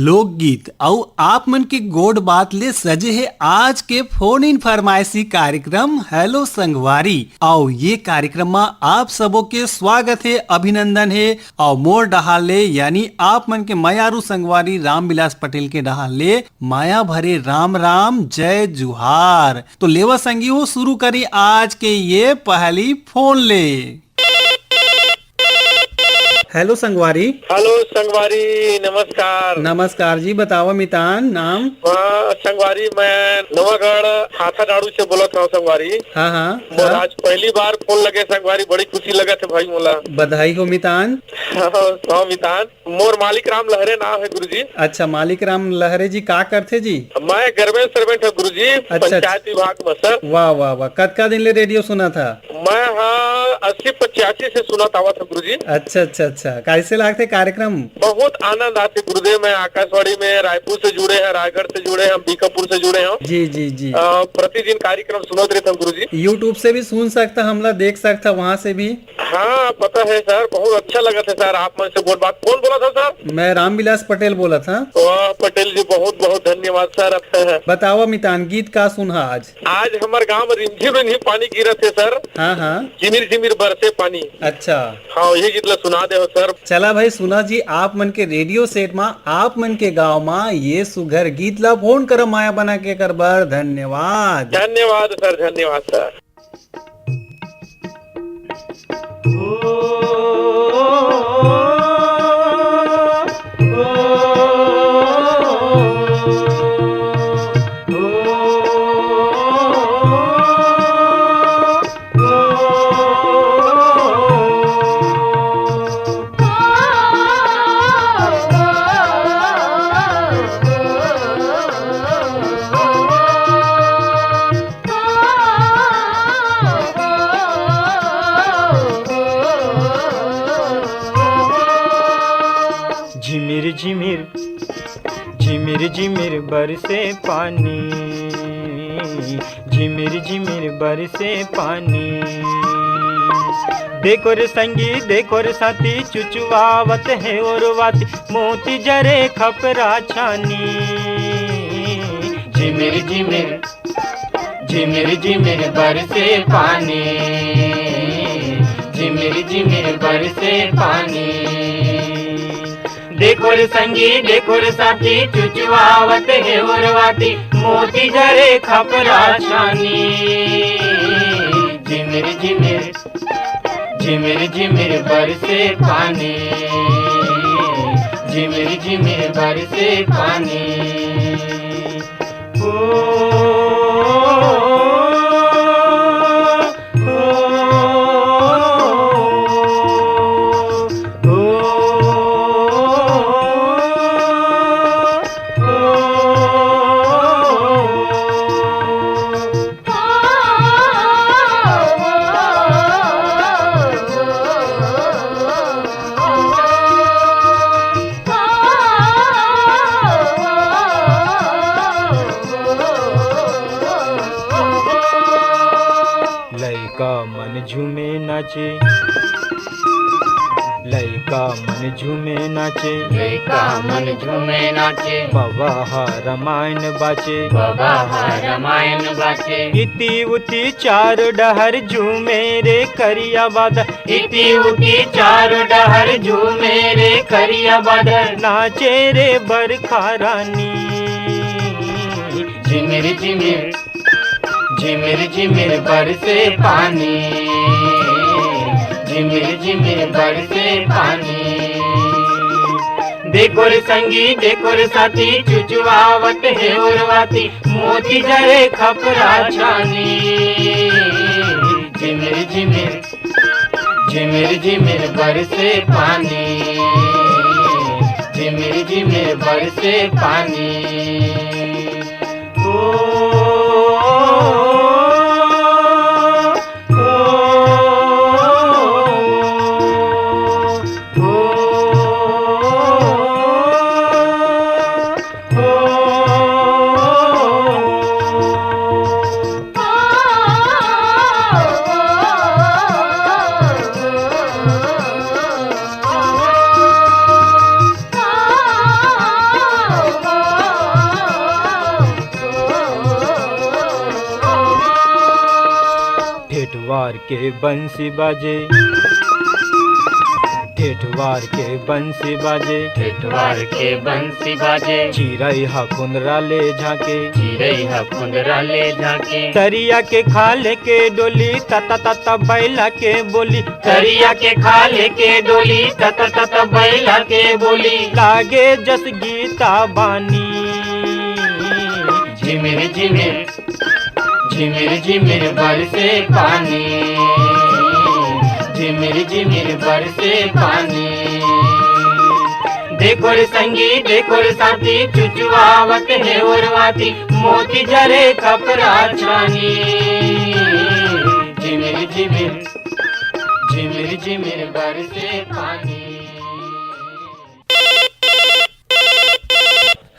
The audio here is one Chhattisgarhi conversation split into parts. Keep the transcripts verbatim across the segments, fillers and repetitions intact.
लोकगीत अउ आप मन के गोठ बात ले सजे हे आज के फोन इन फरमाइशी कार्यक्रम हेलो संगवारी। अउ ये कार्यक्रम म आप सबो के स्वागत हे, अभिनंदन हे। अउ मोर डहार ले यानी आप मन के मयारू संगवारी रामविलास पटेल के डहार ले माया भरे राम राम, जय जुहार। तो लेवा संगी हो, शुरू करी आज के ये पहली फोन ले। हेलो संगवारी। हेलो संगवारी, नमस्कार। नमस्कार जी, बतावा मितान नाम। हाँ संगवारी, मैं नवागढ़ हाथाडाड़ू से बोलत हूँ संगवारी। हाँ हाँ। मोर हाँ। आज पहली बार फोन लगे संगवारी, बड़ी खुशी लगत हे भाई मोला। बधाई हो मितान। हाँ, हाँ मितान। मोर मालिक राम लहरे नाम हे गुरुजी। अच्छा, मालिक राम लहरे जी का करथे जी? मैं गवर्नमेंट सर्वेंट हूँ गुरुजी, अच्छा, अच्छा। पंचायत विभाग में सर। वाह वाह वाह, कतका दिन ले रेडियो सुनत हा? मैं हाँ अस्सी पचासी से सुनत आवत हूँ गुरुजी। अच्छा अच्छा अच्छा, कैसे लागथे कार्यक्रम? बहुत आनंद आथे गुरुदेव। मैं आकाशवाणी में रायपुर से जुड़े हैं, रायगढ़ से जुड़े हैं, अंबिकापुर से जुड़े हैं। जी जी जी। अ, प्रतिदिन कार्यक्रम सुनत रहता हूँ गुरुजी। YouTube से भी सुन सकता, हमला देख सकता वहाँ से भी। हाँ पता है सर, बहुत अच्छा लगा था सर आप मन से गोठ बात। कौन बोला था सर? मैं रामविलास पटेल बोला था। वाह पटेल जी, बहुत बहुत धन्यवाद सर। बतावा मितान, गीत का सुनहा आज? आज हमर गांव में रिमझिम रिमझिम पानी गिरत हे सर। हाँ हाँ। झिमिर झिमिर बरसे पानी। अच्छा। हाँ, ये गीत ला सुना दे हो सर। चला भाई सुना जी, आप मन के रेडियो सेट मा आप मन के गांव मा ये सुघर गीत ला फोन कर माया बना के कर बर। धन्यवाद। धन्यवाद सर, धन्यवाद सर। झिमिर झिमिर, झिमिर झिमिर बरसे पानी, झिमिर झिमिर बरसे पानी। देखो रे संगी, देखो रे साथी, चुचुआवत हे ओरवाती, मोती जरे खपरा छानी। झिमिर झिमिर, झिमिर झिमिर बरसे पानी, झिमिर झिमिर बरसे पानी। देखो रे संगी, देखो रे साथी, चुचुआवत हे ओरवाती, मोती जरे खपरा छानी। झिमिर झिमिर, झिमिर झिमिर बरसे पानी, झिमिर झिमिर बरसे पानी। ओ, ओ, ओ, ओ। लइका मन झूमे नाचे, लइका मन झूमे नाचे, लइका मन झूमे नाचे। बबा ह रामायण बाचे, बबा ह रामायण बाचे। इति उति चार डहर झूमे रे करिया बादर, इति उति चार डहर झूमे रे करिया बादर। नाचे रे बरखा रानी, झिमिर झिमिर, झिमिर झिमिर बरसे पानी, झिमिर झिमिर बरसे पानी। देखो रे संगी, देखो रे साथी, चुचुआवत हे ओरवाती, मोती जरे खपरा छानी। झिमिर झिमिर, झिमिर झिमिर बरसे पानी, झिमिर झिमिर बरसे पानी। ओ, ओ, ओ, वार के बंसी बाजे, ठेठवार के बंसी बाजे, ठेठवार के बंसी बाजे। चिरई ह कुंदरा ले झांके, चिरई ह कुंदरा ले झांके। तरिया के खाल के डोली, तत तत बैला के बोली। तरिया के खाल के डोली, तत तत बैला के बोली। लागे जस गीता बानी। झिमिर झिमिर, झिमिर झिमिर बरसे पानी, झिमिर झिमिर बरसे पानी। देखो रे संगी, देखो रे साथी, चुचुआवत हे ओरवाती, मोती झरे खपरा छानी। झिमिर झिमिर, झिमिर झिमिर बरसे पानी।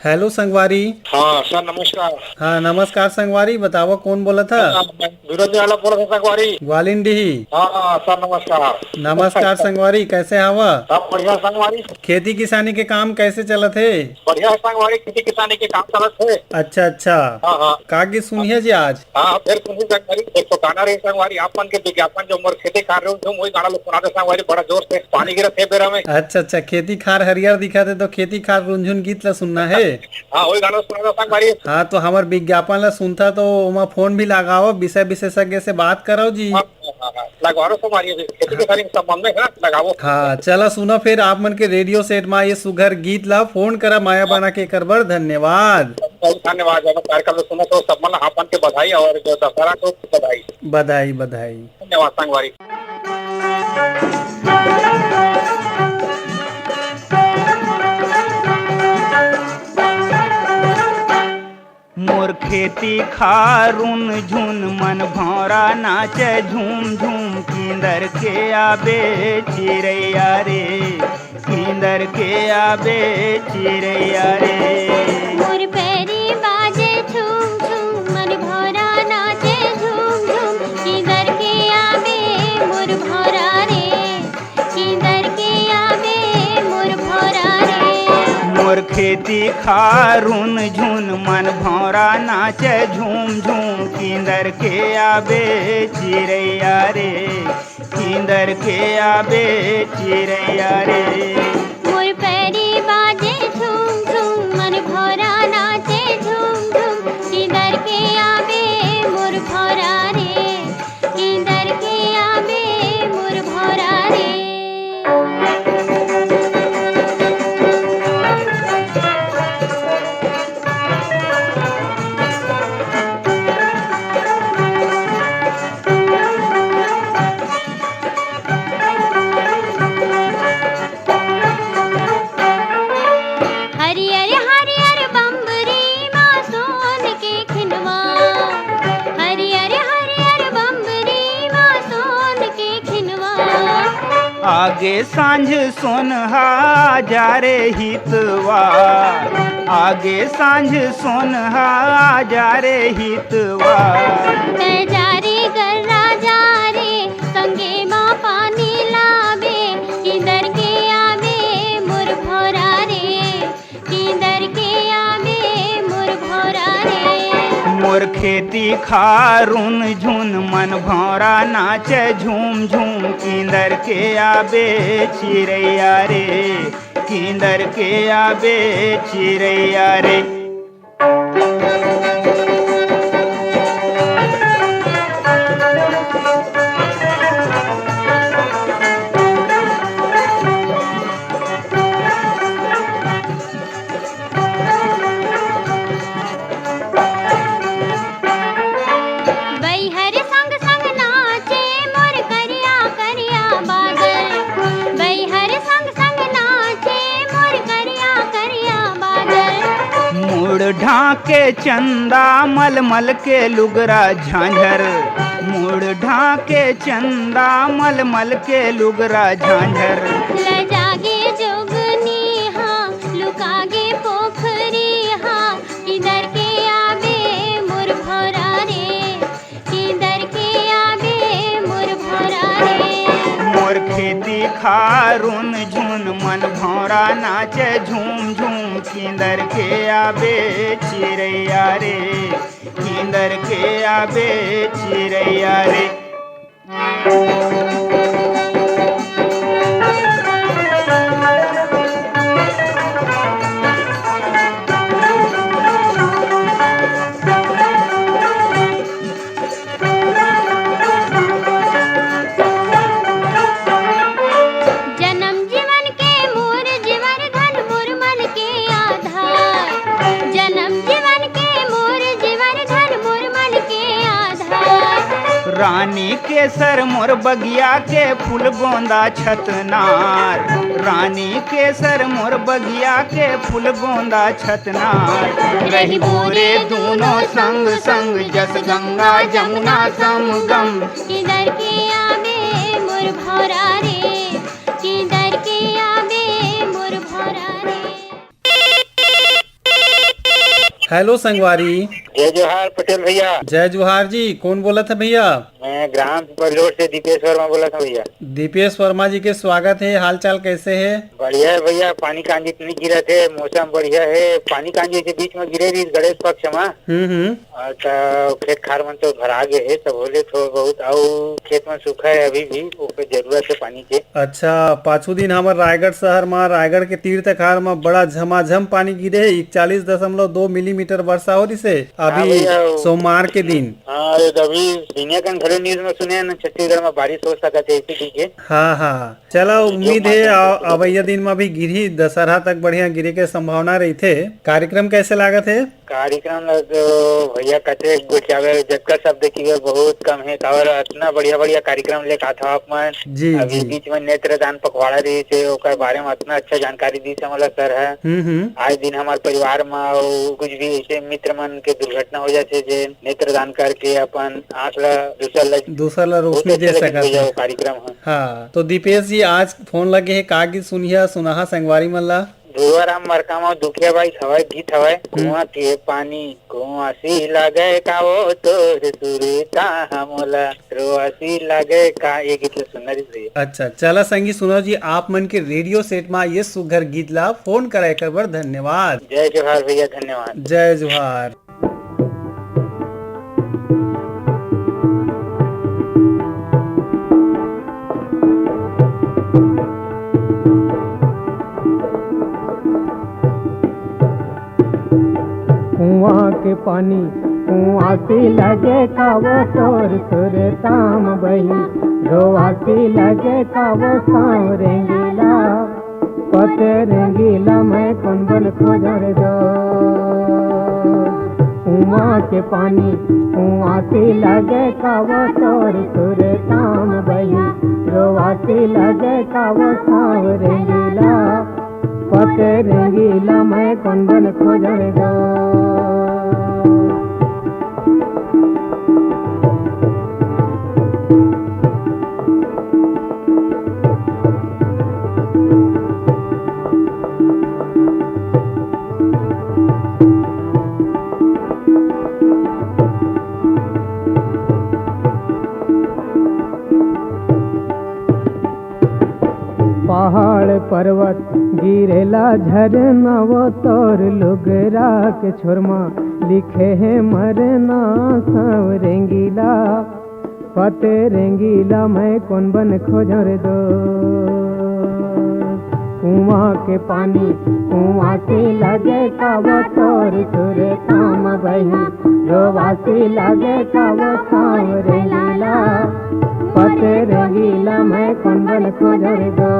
हेलो संगवारी। हाँ सर, नमस्कार। हाँ, नमस्कार संगवारी, बतावा कौन बोलत ह? हाँ, मैं विरोध वाला बोलत हूँ संगवारी। ग्वालिन डीही। हाँ सर, नमस्कार। नमस्कार संगवारी, कैसे हवा? सब बढ़िया संगवारी। खेती किसानी के काम कैसे चलत हे? बढ़िया है संगवारी, खेती किसानी के काम चलत हे। अच्छा, अच्छा। हाँ, हाँ। का गीत सुनिया जी आज? हाँ, फिर सुनी संगवारी, एक तो गाना रही संगवारी, आप मन के विज्ञापन जो मोर खेते खार रहे हो, वही गाना लोग सुना दे संगवारी, बड़ा जोर से पानी गिरत हे बेरा में। अच्छा, अच्छा, खेती खार हरियर दिखत हे, तो खेती खार रुंझुन गीत ला सुनना हे। हाँ, वही गाना सुना दे संगवारी। हाँ, तो हमर विज्ञापन ला सुनथा, तो ओमा फोन भी लगाओ, विषय विशेषज्ञ से बात करो जी। हाँ, हाँ, हाँ, लगवारो संगवारी, खेती किसानी के संबंध में है ना, लगाओ। हाँ, चला सुना फिर आप मन के रेडियो सेट मा ये सुघर गीत ला, फोन करा माया बना के कर बर, धन्यवाद। बहुत धन्यवाद, जब कार्यक्रम में सुना तो सब मन ला आप मन के बधाई और जो दशहरा को बधाई। बधाई, बधाई। धन्यवाद संगवारी। मोर खेती खार रुनझुन मन भौंरा नाचे झूम झूम, किंदर के आबे चिरैया रे, किंदर के आबे चिरैया रे। मोर पैरी बाजे झूम झूम, मन भौंरा नाचे झूम झूम, किंदर के आबे मोर भौंरा रे, किंदर के आबे मोर भौंरा रे। मोर खेती खार रुनझुन मन भौंरा नाचे झूम झूम, किंदर के आबे चिरैया रे, किंदर के आबे चिरैया रे। मोर पैरी बाजे झूम झूम, मन भौंरा नाचे झूम झूम, किंदर के आबे मोर भौंरा रे, किंदर के आबे मोर भौंरा रे। हरियर हरियर बम्बरी मा सोन के खिनवा, हरियर हरियर बम्बरी मा सोन के खिनवा। आगे सांझ सोनहा जा रे हितवा, आगे सांझ सोनहा जा रे हितवा। तै जा रे गर्रा जा रे, संगे मा पानी लाबे, किंदर के आबे मोर भौंरा रे, किंदर के आबे मोर भौंरा रे। मोर खेती खार रुनझुन मन भौंरा नाचे झूम झूम, किंदर के आबे चिरैया रे, किंदर के आबे चिरैया रे। बइहर संग संग नाचे मोर करिया करिया बादल, बइहर संग संग नाचे मोर करिया करिया बादल। मुड़ ढांके चंदा मलमल के लुगरा झांझर, मुड़ ढांके चंदा मलमल के लुगरा झांझर। लजागे जोगनी हा, लुकागे पोखरी हा, किंदर के आबे मोर भौंरा रे, किंदर के आबे मोर भौंरा रे। मोर खेती खार रुनझुन मन भौंरा नाचे झूम झूम, किंदर के आबे चिरैया रे, किंदर के आबे चिरैया रे। बगिया के फूल गोंदा छतनार, रानी केसर मोर बगिया के फूल गोंदा छतनार। रहिबो रे दूनो संग संग, जस गंगा जमुना संगम। किधर के आबे मोर भौरा रे, किधर के आबे मोर भौरा रे। हेलो संगवारी। जय जोहार पटेल भैया। जय जोहार जी, कौन बोलत हे भैया? मैं ग्राम बरलोट से दीपेश वर्मा बोलत हूँ भैया। दीपेश वर्मा जी के स्वागत हे। हाल चाल कैसे हे? बढ़िया हे भैया, पानी कांजी इतनी गिरत हे, मौसम बढ़िया हे। पानी कांजी के बीच में गिरे रही गणेश पक्ष में। हम्म, हम्म। और त खेत खार मन तो भरा गे हे, सब होले थोड़ा बहुत, अउ खेत मन सूखा हे अभी भी, ओकर जरूरत हे पानी के। अच्छा, पाछू दिन हमर रायगढ़ शहर म, रायगढ़ के तीर तखार म बड़ा झमाझम पानी गिरे हे, इकतालीस दशमलव दो मिलीमीटर वर्षा हो रिसे हाँ अभी भैया, वो सोमवार के दिन। हाँ, ये तो अभी दुनिया के घरे न्यूज में सुने हैं ना, छत्तीसगढ़ में बारिश हो सकत हे, इसी के। हाँ, हाँ, चला, जो उम्मीद हे माध्यम से आ-, सुने। अवइया दिन म भी गिरही, दशहरा तक बढ़िया गिरे के संभावना रहिथे। कार्यक्रम कैसे लागत हे? कार्यक्रम ल तो भैया कते गोठियावे, जतका शब्द किवे बहुत कम हे, काबर अतना बढ़िया-बढ़िया कार्यक्रम लेके आथव आप मन। जी, अभी जी। बीच में नेत्रदान पखवाड़ा रहिस हे, ओकर बारे में अतना अच्छा जानकारी दीस हे मोला सर ह। हम्म, हम्म। आए दिन हमर परिवार म अउ कुछ भी ऐसे मित्र मन के दुर्घटना हो जाथे, जे नेत्रदान करके अपन आँख ल दूसर ल दूसर ल बहुत रोशनी अच्छा दे लगिस सकत भैया हे। वो कार्यक्रम ह। हाँ, तो दीपेश जी, आज फोन लगे हे, का गीत सुनिया, सुनाहा संगवारी मन ला? धुरवा राम मरकामा दुखिया बाई हवय, गीत हवय। हम्म। कुआं के पानी कुआं सी लागे का, वो तोर सुरता हमला रोआ सी लागे का, ये गीत ल सुनना जी भैया। अच्छा, चला संगी सुनो जी, आप मन के रेडियो सेट मा ये सुघर गीत ला फोन करा एकर बर धन्यवाद। जय जोहार भैया, धन्यवाद। जय जोहार। कुआं के पानी कुआं सी लगे का, वो तोर सुरता म बही, रोआ सी लगे का, वो सांवरेंगीला। पतरंगीला मैं कौन बन खोजर दो। कुआं के पानी कुआं सी लगे का, वो तोर सुरता म बही, रोआ सी लगे का, वो सांवरेंगीला। पतरंगीला मैं कौन बन खोजर दो। पहाड़ पर्वत गिरेला झरना, वो तोर लुगरा के छोरमा लिखे हे मरना। सांवरेंगीला पतरंगीला मैं कौन बन खोजर दो। कुआं के पानी कुआं सी लगे का, वो तोर सुरता म बही, रोआ सी लगे का, वो सांवरेंगीला। पतरंगीला मैं कौन बन खोजर दो।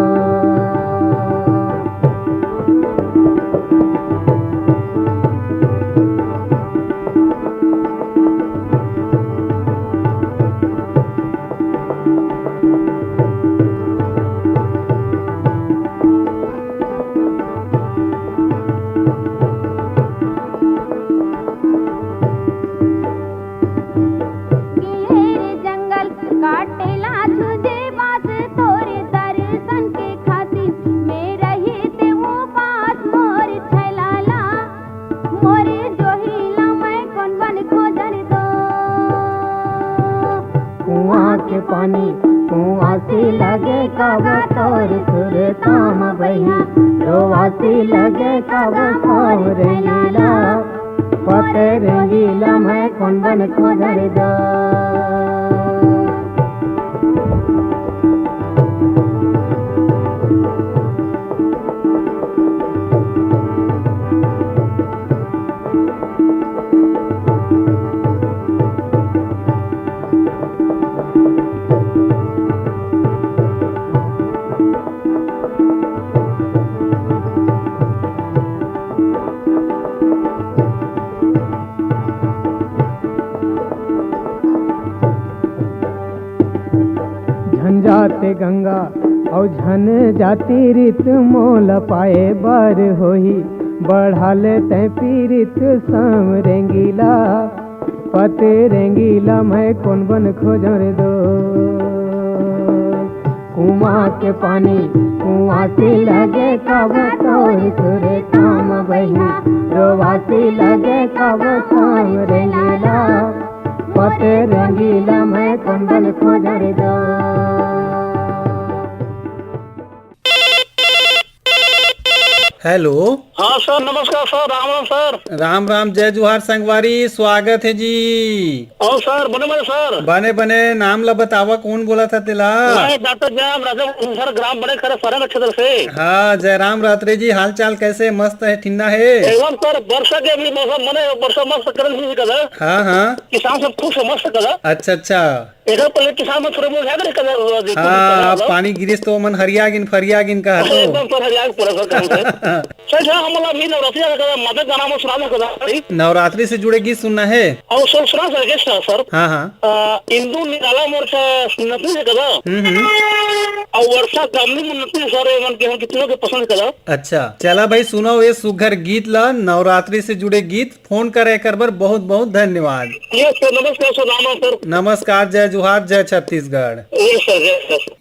घेर जंगल काटेला छुजे बास, तोरे दर्शन के खातिर में रही ते उपास। मोर छैलाला, मोरे जोहिला, मैं कौन बन खोजर दो। कुआं के पानी कुआं सी लगे का, वो तोर सुरता म बही, रोआ सी लगे का, वो सांवरेंगीला। पतरंगीला मैं कौन बन खोजर दो। झन जाति गंगा अउ झन जाति रीत, मोला पाए बर होही बढ़ा ले तैं पीरित। सांवरेंगी ला पतरेंगी ला मैं कोन बन खोजों रे दो। कुआं के पानी कुआं से लगे, काबर तोर सुरे काम बहिनी रोवा से लगे, काबर सांवरेंगी ला पतरेंगी ला मैं कोन बन खोजों रे दो। हेलो। हाँ सर, नमस्कार सर, राम राम सर। राम राम, जय जोहार संगवारी, स्वागत हे जी। अउ सर, बने बने सर। बने बने, नाम ला बतावा, कोन बोलत हे तेला? मैं डॉक्टर जयराम राजा, सर, ग्राम बड़े खरा, सारंग क्षेत्र से। हाँ, जयराम रात्रे जी, हाल चाल कैसे? मस्त हे, ठिन्ना हे? एकदम सर, बरसा के अभी मौसम बने, बरसा मस्त करन हे कदा। हाँ हाँ। किसान सब खुश हे, मस्त कदा। अच्छा अच्छा। एकर पहले किसान मन थोड़े बहुत है करे कदा, देखो हाँ, कदा अब मतलब। पानी गिरिस तो मन हरिया गिन, फरिया गिन कहा तो। एकदम सर, हरिया के पूरा सर काम से। सर, सर, हमला अभी नवरात्रि आ कदा, माता गाना में सुना दो कदा, भाई। नवरात्रि से जुड़े गीत सुनना है? अउ सर, सुना सर, के सर, सर। हाँ हाँ। अ, इंदु निराला मोर का नतनी हे कदा। हम्म हम्म। अउ वर्षा गामनी मोर नतनी हे सर, ये मन के हम कितनों के पसंद कदा। अच्छा, चला भाई, सुनो ये सुघर गीत ला, नवरात्रि से जुड़े गीत। फोन करे कर बर बहुत बहुत धन्यवाद। ये सर, नमस्कार सर, राम राम सर। नमस्कार, जय जोहार, जय छत्तीसगढ़। ये सर, जय सर।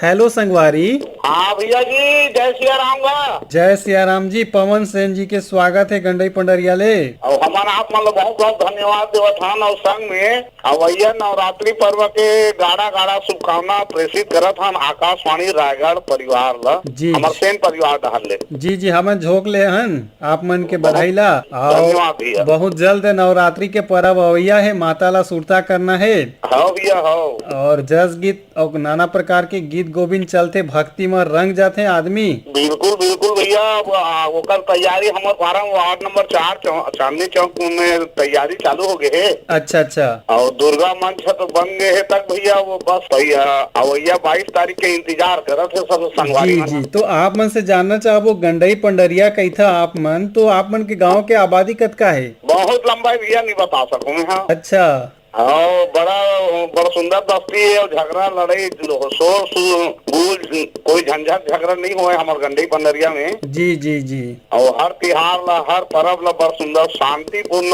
हेलो संगवारी। हाँ भैया जी, जय सिया राम गा। जय सिया राम जी, पवन सेन जी के स्वागत हे गंडई पंडरिया ले। अउ हमन आप मन ल बहुत बहुत धन्यवाद देवत हन, अउ संग में अवइया नवरात्रि पर्व के गाड़ा गाड़ा शुभकामना प्रेषित करत हन आकाशवाणी रायगढ़ परिवार ल, जी, हमर जी। सेन परिवार डहर ले। जी जी, हमन झोंक ले हन आप मन के बहुत बधाई ला। अउ धन्यवाद भैया। बहुत जल्द नवरात्रि के परब अवइया हे, माता ला सुरता करना हे। हव भैया, हव। अउ जस गीत अउ नाना प्रकार के गीत गोविंद चलथे, भक्ति म रंग जाथे आदमी। बिल्कुल बिल्कुल भैया, अब, आ, ओकर तैयारी हमर फार्म वार्ड नंबर चार चौ-, चांदनी चौक में तैयारी चालू हो गए हे। अच्छा अच्छा। अउ दुर्गा मंच ह तो बन गए हे तक भैया, वो बस भैया अवइया बाईस तारीख के इंतजार करत हे सब संगवारी जी मन। जी, तो आप मन से जानना चाहबो, गंडई पंडरिया कहिथा आप मन, तो आप मन के गांव के आबादी कतका हे? बहुत लंबा हे भैया, नहीं बता सकूं मैं। हाँ। अच्छा। हाँ, बड़ा, बड़ा सुंदर बस्ती हे अउ झगड़ा लड़ाई, शोर शु-, गुल, कोई झंझट झगड़ा नहीं होय हमर गंडई पंडरिया में। जी जी जी। अउ हर तिहार ला, हर परब ला बड़ सुंदर शांतिपूर्ण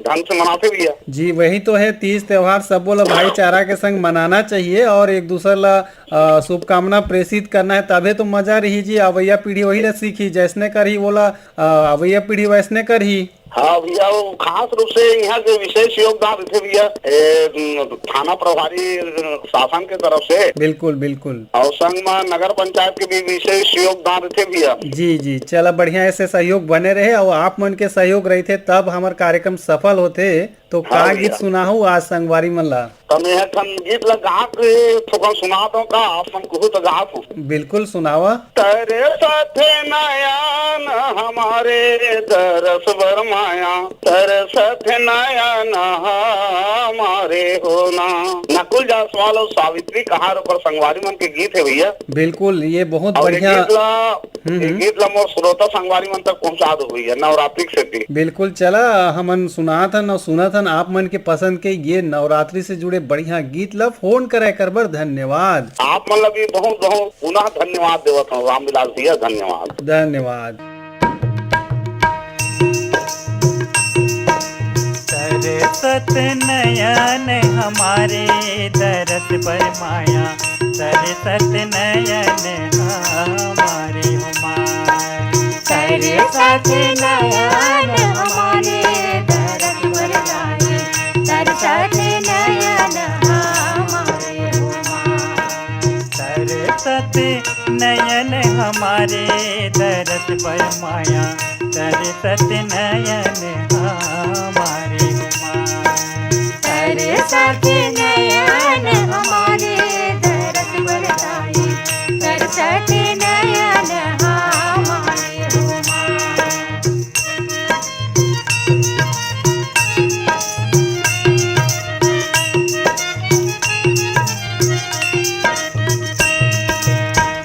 ढंग से मनाथे भैया। जी, वही तो हे, तीज त्योहार सबो ला भाईचारा के संग मनाना चाहिए अउ एक दूसर ला, अ, शुभकामना प्रेषित करना हे, तभे तो मजा रही जी। अवइया पीढ़ी वही ला सीखी, जैसने करही वोला, अ, अवइया पीढ़ी वैसने करही। हाँ भैया, वो खास रूप से यहाँ के विशेष योगदान रहिथे भैया, ए, उम, थाना प्रभारी, अ, शासन के तरफ से। बिल्कुल बिल्कुल। अउ संग में नगर पंचायत के भी विशेष योगदान रहिथे भैया। जी जी, चला बढ़िया, ऐसे सहयोग बने रहे अउ आप मन के सहयोग रहिथे तब हमर कार्यक्रम सफल होथे। तो हाँ का गीत भैया। सुनाहू आज संगवारी मन ला? त मैं एक ठन गीत ला गा के थोकन सुना दो का, आप मन कहू तो गात हो। बिल्कुल सुनावा। तरसत नयन हमारे दरस बर माया, तरसत नयन हमारे हो ना। नकुल जायसवाल अउ सावित्री कहार ऊपर संगवारी मन के गीत हे भैया। बिल्कुल, ये बहुत अउ ये बढ़िया। गीत ला, हम्म, ये हम्म। गीत ला मोर श्रोता संगवारी मन तक पहुंचा दो भैया, नवरात्रि के सेती। बिल्कुल, चला हमन सुनात हन अउ सुनत हन आप मन के पसंद के ये नवरात्रि से जुड़े बढ़िया गीत ला। फोन करे कर बर धन्यवाद। आप मन ला भी बहुत बहुत पुनः धन्यवाद देवत हूँ रामविलास भैया, धन्यवाद। धन्यवाद। तरसत नयन हमारे दरस पर माया, तरसत नयन हमारे हो माय। तरसत नयन हमारे दरस पर माया, तरसत नयन हमारे हो माय। तरसत नयन हमारे दरस पर माया, तरसत नयन हमारे हो माय। तरसत नयन हमारे दरस बरसाए, तरसत नयन हमारे हो माय।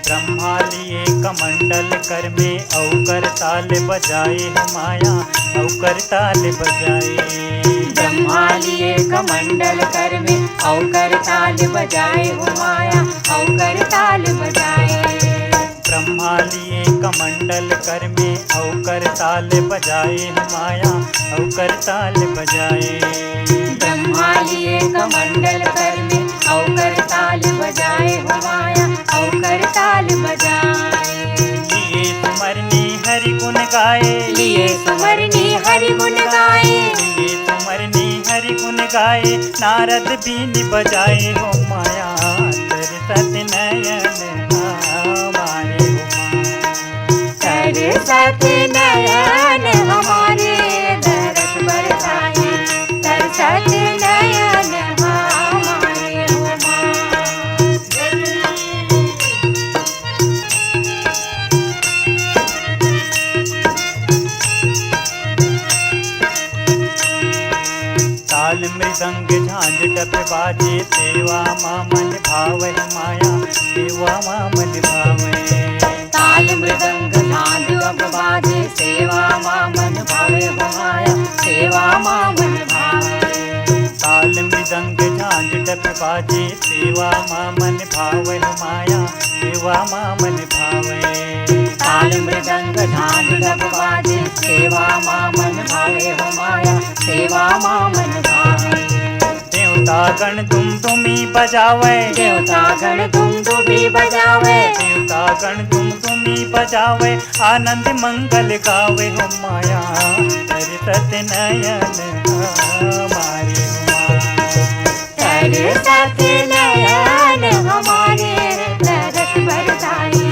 ब्रह्मा लिए कमंडल कर में, अउ करताल बजाए हो माया, अउ करताल बजाए। ब्रह्मा लिए कमंडल कर में, अउ करताल बजाए हो माया, अउ करताल बजाए। ब्रह्मा लिए कमंडल कर में, अउ करताल बजाए हो माया, अउ करताल बजाए। ब्रह्मा लिए कमंडल कर में, अउ करताल बजाए हो माया, अउ करताल बजाए। लिए सुमरनी हरि गुण गाए। लिए सुमरनी हरि गुण गाए। लिए सुमरनी हरि गुण गाए। नारद बीन बजाए हो माया, तरसत नयन हमारे हो माया। तरसत नयन हमारे, दरस बरसाए, तरसत नयन हमारे हो माँ। ताल मृदंग झांझ डप बाजे, सेवा मा मन भावै माया, सेवा मा मन भावै। ताल मृदंग झांझ डप बाजे, सेवा मा मन भावै हो माया, सेवा मा मन भावै। ताल मृदंग झांझ डप बाजे, सेवा मा मन भावै हो माया, सेवा मा मन भावै। ताल मृदंग झांझ डप बाजे, सेवा मा मन भावै हो माया, सेवा मा मन भावै। देवता गण तुम तुमी बजावै। देवता गण तुम तुमी बजावै। देवता गण तुम तुमी बजावै। आनंद मंगल गावै हो माया, तरसत नयन हमारे हो माँ। तरसत नयन हमारे, तरस बरसाए,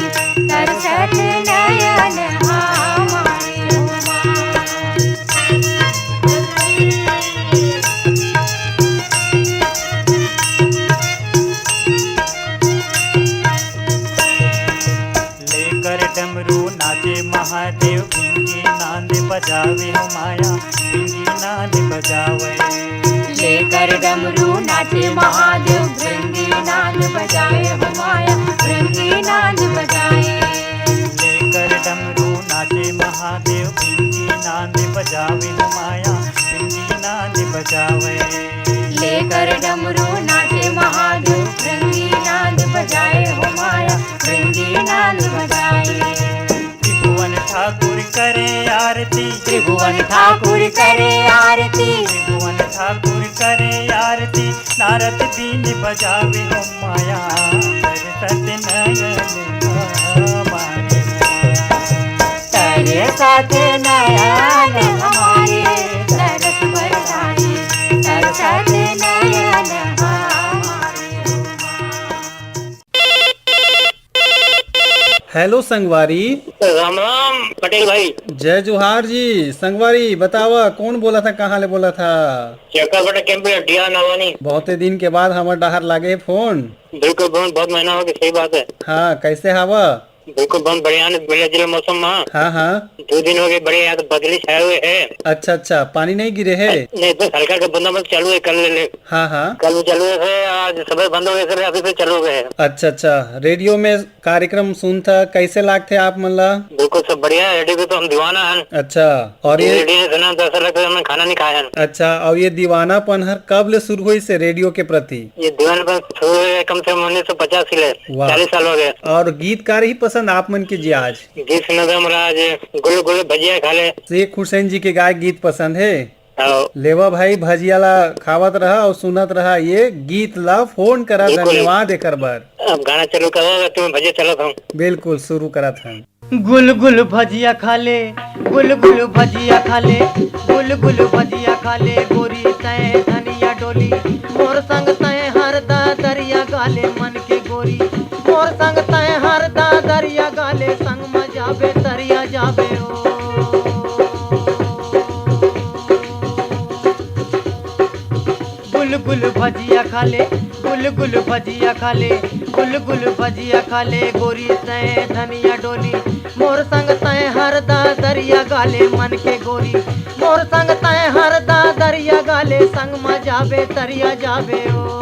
तरसत नयन हमारे हो माँ। लेकर डमरू नाचे महादेव, भिंगी नांद बजावे हो माया, भिंगी नांद बजावे। लेकर डमरू नाचे महादेव, भिंगी नांद बजावे हो माया, भिंगी नांद बजावे। लेकर डमरू नाचे महादेव, भिंगी नांद बजावे हो माया, भिंगी नांद बजावे। लेकर डमरू नाचे महादेव, भिंगी नांद बजाए हो माया, भिंगी नांद बजाए। त्रिभुवन ठाकुर करे आरती। त्रिभुवन ठाकुर करे आरती। त्रिभुवन ठाकुर करे आरती। नारद बीन बजावे हो माया, तरसत नयन हमारे। तरसत नयन हमारे, तरस बरसाए, तरसत नयन हमारे। हेलो संगवारी। राम राम पटेल भाई। जय जोहार जी। संगवारी बतावा, कौन बोला था, कहाँ ले बोला था? चक्कर बटा कैंप में, डिया नवानी। बहुते दिन के बाद हमर डहर लागे फोन। बिल्कुल, बहुत, बहुत महीना हो गया, सही बात है। हाँ, कैसे हावा? बिल्कुल, बहुत बढ़िया ने, बढ़िया जिला मौसम मा। हाँ, हाँ। दो दिन हो गए, बढ़िया, यहाँ तो बदली छाए हुए है। अच्छा, अच्छा, पानी नहीं गिरे है? नहीं, बस हल्का हल्का बूंदा बूंद चालू है, कल ले, ले। हाँ, हाँ। कल भी चालू है, आज सुबह बंद हो गए सर, अभी फिर चालू हो गए हैं। अच्छा, अच्छा, रेडियो में कार्यक्रम सुनथा, कैसे लागथे आप मन ला? बिल्कुल, सब बढ़िया है, रेडियो के तो हम दीवाना हैं। अच्छा, और ये ये रेडियो नहीं सुना तो ऐसा लगता है हमने खाना नहीं खाया है। अच्छा, और ये दीवानापन हर कब ले शुरू होइस हे रेडियो के प्रति? ये दीवानापन शुरू हुआ है कम से कम उन्नीस सौ पचास से ले, वाह। चालीस साल हो गए। और गीतकार ही पसंद आप मन के जी आज? गीत सुना था हमारा आज, गुल गुल भजिया खा ले। शेख हुसैन जी के गाय गीत पसंद है? हाँ। लेवा भाई, भजिया ला खावत रहा और सुनत रहा ये गीत ला। फोन करा, बिल्कुल। धन्यवाद एकर बर। अब गाना चालू करो, तुम्हें भजिया चलाता हूँ। बिल्कुल, शुरू करत हन। गुल गुल भजिया खा ले, गुल गुल भजिया खा ले, गुल गुल भजिया खा ले, गोरी तय धनिया डोली, मोर संग तय हरदा दरिया गाले मन के गोरी, मोर संग तय हरदा दरिया गाले, संग म जाबे तरिया जाबे ओ। गुल गुल भजिया खा ले, गुल गुल भजिया खा ले, गुल गुल भजिया खा ले, गोरी तय धनिया डोली, मोर संग तय हरदा दरिया गाले मन के गोरी, मोर संग तय हरदा दरिया गाले, संग म जाबे तरिया जाबे ओ।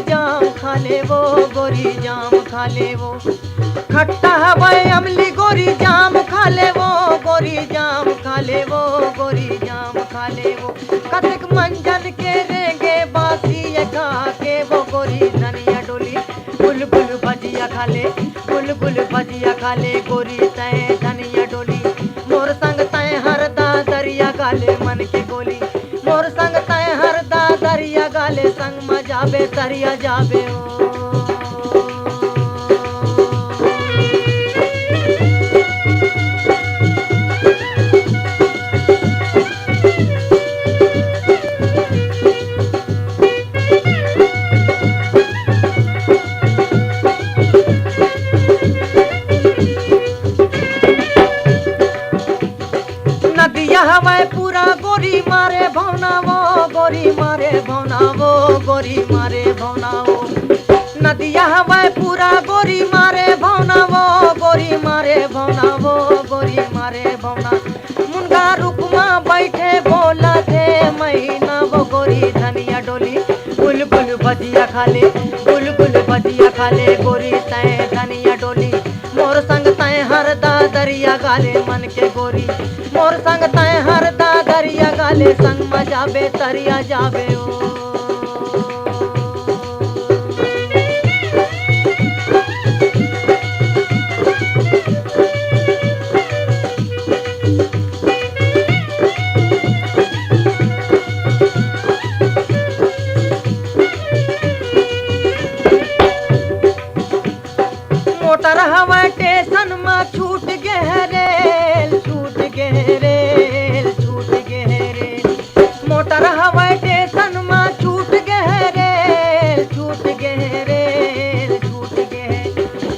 जाम खा ले वो, गोरी जाम खा ले वो। खट्टा हवय अमली, गोरी जाम खा ले वो, गोरी जाम खा ले वो, गोरी जाम खा ले वो। कतेक मंजन के रेंगे बासी ये खा के वो, गोरी धनिया डोली। बुलबुल भजिया खा ले, बुलबुल भजिया खा ले, गोरी तय धनिया डोली। मोर संग तय हरदा दरिया गाले मन के गोली। मोर संग तय हरदा दरिया गाले, संग म जाबे तरिया जाबे ओ। नदिया हवय पूरा गोरी मारे भौना वो, गोरी मारे भौना वो, गोरी मारे भौना वो। नदिया हवय पूरा गोरी मारे भौना वो, गोरी मारे भौना वो, गोरी मारे भौना। मुनगा रुख म बैठे बोलथे मैना वो, गोरी धनिया डोली। बुलबुल भजिया खा ले, बुलबुल भजिया खा ले, गोरी तय धनिया डोली। मोर संग तय हरदा दरिया गाले मन के गोरी। मोर संग तय हरदा दरिया गाले, संग म जाबे तरिया जाबे ओ। मोटर हवय स्टेशन म छूट गे हे रेल, छूट गे हे रेल, छूट गे हे रेल। मोटर हवय स्टेशन म छूट गे हे रेल, छूट गे हे रेल, छूट गे हे।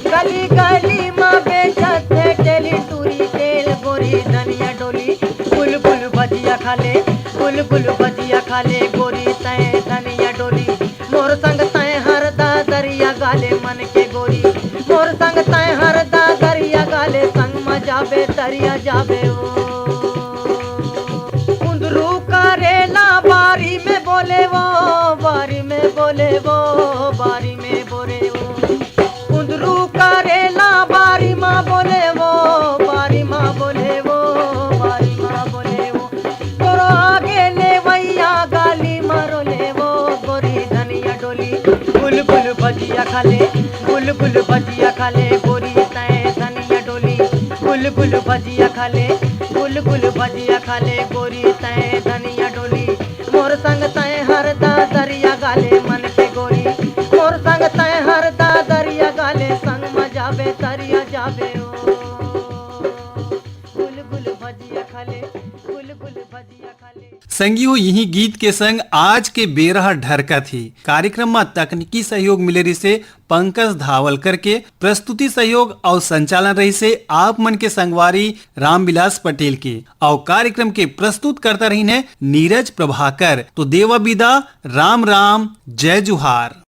गली गली म बेचत हे तेली टूरी तेल, गोरी धनिया डोली। बुलबुल भजिया खा ले, बुलबुल भजिया खा ले, गोरी तय धनिया डोली। मोर संग तय हरदा दरिया गाले मन के गोरी। मोर संग तय हरदा दरिया गाले, संग म जाबे तरिया जाबे ओ। कुंदरू करेला बारी में बोले वो, बारी में बोले वो, बारी में बोले वो। कुंदरू करेला बारी मा बोले वो, बारी मा बोले वो, बारी मा बोले वो। तोरो आगे लेवैया गाली मारो ले वो, गोरी धनिया डोली। बुलबुल भजिया खा ले, बुलबुल भजिया खा ले, गोरी तय धनिया डोली। बुलबुल भजिया खा ले, बुलबुल भजिया खा ले, गोरी तय धनिया डोली। मोर संग तय हरदा दरिया गाले मन के गोरी। मोर संग तय हरदा दरिया गाले, संग म जाबे तरिया जाबे ओ। गुलगुल भजिया खा ले, गुलगुल भजिया खा ले। संगी हो, यही गीत के संग आज के बेरा ह ढरकत हे। कार्यक्रम म तकनीकी सहयोग मिले रिहिसे पंकज धावलकर के, प्रस्तुति सहयोग अउ संचालन रहिसे आप मन के संगवारी रामविलास पटेल के, अउ कार्यक्रम के प्रस्तुतकर्ता रहिन हे नीरज प्रभाकर। तो देवा बिदा, राम राम, जय जुहार।